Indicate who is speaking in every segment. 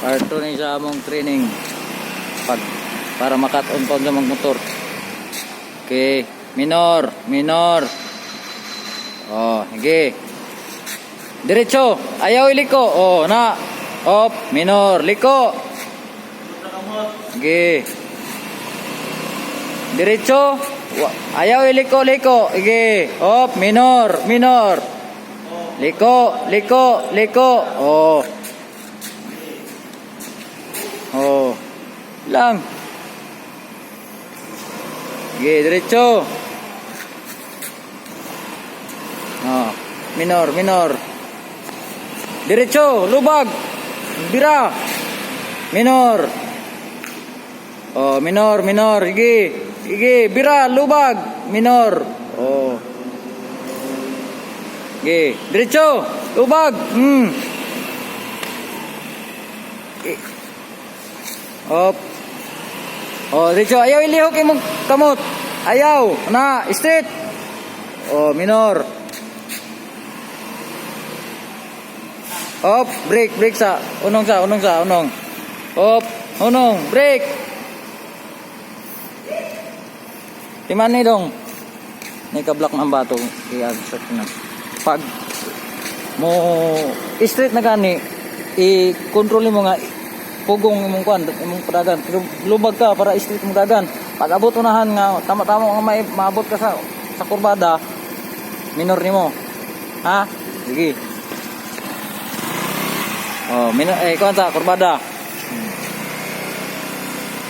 Speaker 1: Part 2 ni sa among training. Pag para makat-on pa sa motor. Okay, minor, minor. Oh, sige. Diretso, ayaw iliko. Oh, na. Op, minor, liko. Sige. Diretso. Ayaw iliko, liko. Sige. Op, minor, minor. Liko, liko, liko. Oh. Oh. Lang. Sige, diretso. Oh, minor, minor. Diretso, lubag. Bira. Minor. Oh, minor, minor. Sige. Sige, bira, lubag. Minor. Oh. Sige, diretso. Lubag. Op. Oh, diretso. Ayaw ilihok imong kamot. Ayaw. Na, straight. Oh, minor. Op, break, break sa. Unong sa, unong sa, unong. Op, unong, break. Timan ni dong. Ni ka-block ng bato. I-answer na. Pag mo straight na gani, i-control mo nga pugong imong kuan, imong padagan. Pero lubag ka para straight mo dagan. Pag abot unahan nga tama-tama nga may maabot ka sa kurbada, minor nimo. Ha? Sige. Oh, minor eh kuan sa kurbada.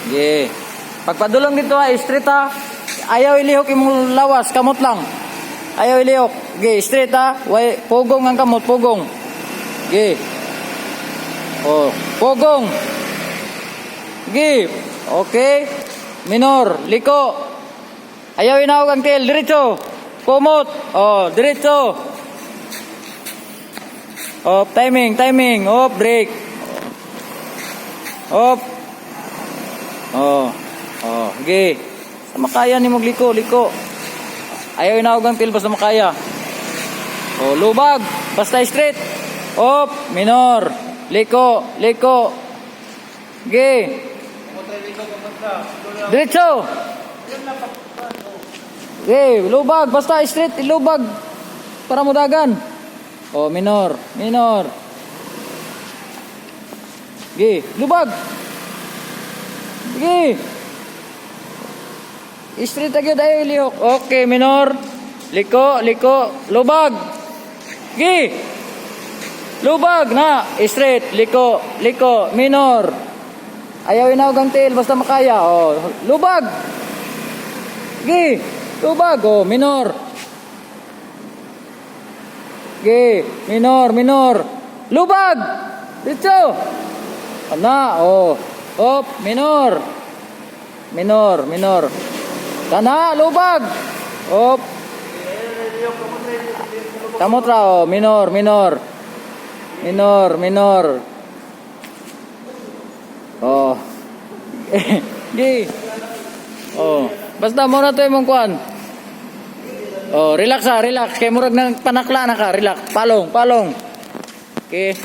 Speaker 1: Sige. Pagpadulong dito ha, straight ha. Ayaw ilihok imong lawas, kamot lang. Ayaw ilihok. Sige, straight ha. Way, pugong ang kamot, pugong. Sige. Oh, pugong. Sige. Okay. Minor, liko. Ayaw inahog ang tail, diretso. Kumot. Oh, diretso. Oh, timing, timing. Oh, break. Op. Oh. Oh, sige. Sa makaya ni liko, liko. Ayaw inahog ang tail basta makaya. Oh, lubag. Basta straight. Op, minor. Liko, liko. Sige. Diretso. Sige, lubag. Basta straight, ilubag. Para mudagan. Oh, minor, minor. Sige, lubag. Sige. Straight agad ay lihok. Okay, minor. Liko, liko, lubag. Sige. Lubag na. Straight, liko, liko, minor. Ayaw inahog ang tail basta makaya. Oh, lubag. Sige. Lubag. Oh, minor. Sige, minor, minor. Lubag. Dito. Ana, oh. Op, minor. Minor, minor. Kana, lubag. Op. Kamot ra, oh. Minor, minor. Minor, minor. Oh. Gi. Oh. Basta mo na to imong kuan. Oh, relax ha, relax. Kay murag nang panakla na ka, relax. Palong, palong. Okay.